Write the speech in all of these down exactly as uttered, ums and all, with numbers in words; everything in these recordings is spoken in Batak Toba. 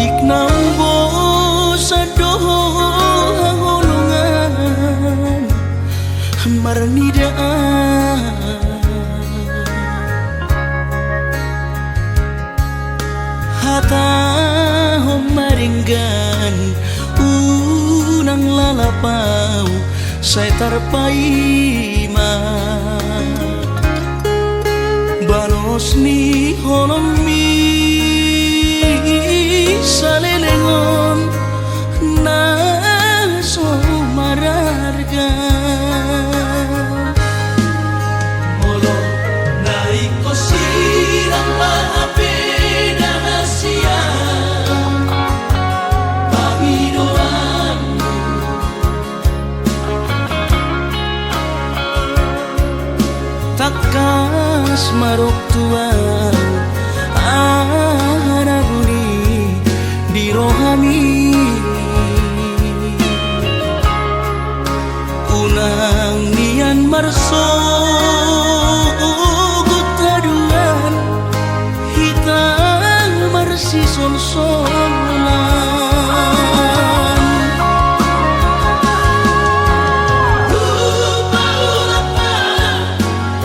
Naung bosan do ho haholongan marnidaan. Hatahon ma denggan, unang lalap ahu sai tarpaima. Balos ni holongmi saleleng on na so mararga. Molo na ingkon sirang ma hape da hasian pangidoanmu. Tangkas ma dok tu ahu aha na buni di rohami. Unang nian marsogot haduan hita marsisonsonan. Hupaulak ma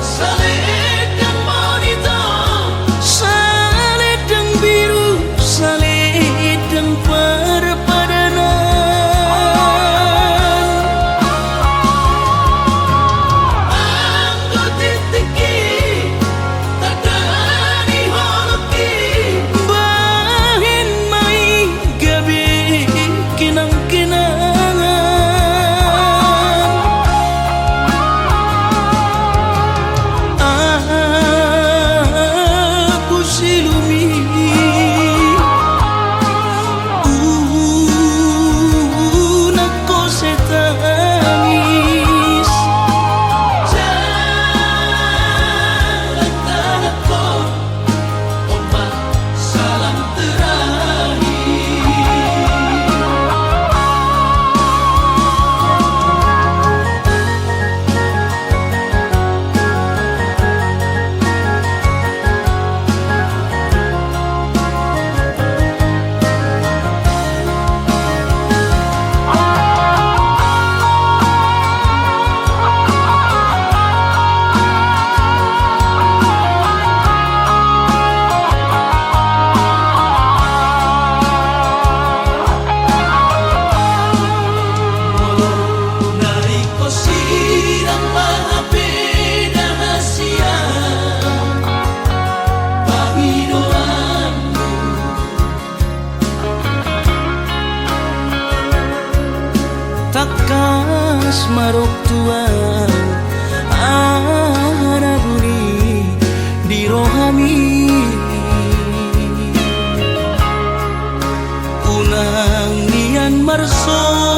salendang monitor, salendang biru, salendang parpadanan. Anggo tingtingki tanda ni holongki, bahen ma i gabe kenangkenangan. Ahu silumi unang kose tangis. Jalan tanganku. Tangkas ma dok tu ahu aha na buni di rohami. Unang nian marso